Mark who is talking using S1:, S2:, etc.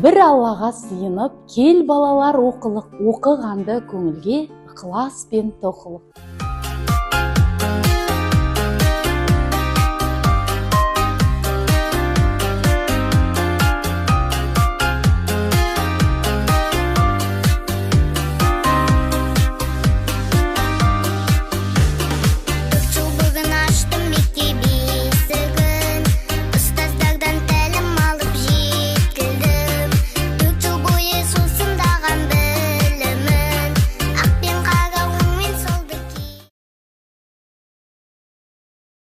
S1: Бір Аллаға сыйынып, кел, балалар, оқылық, оқығанды көңілге ықылас пен тоқылық.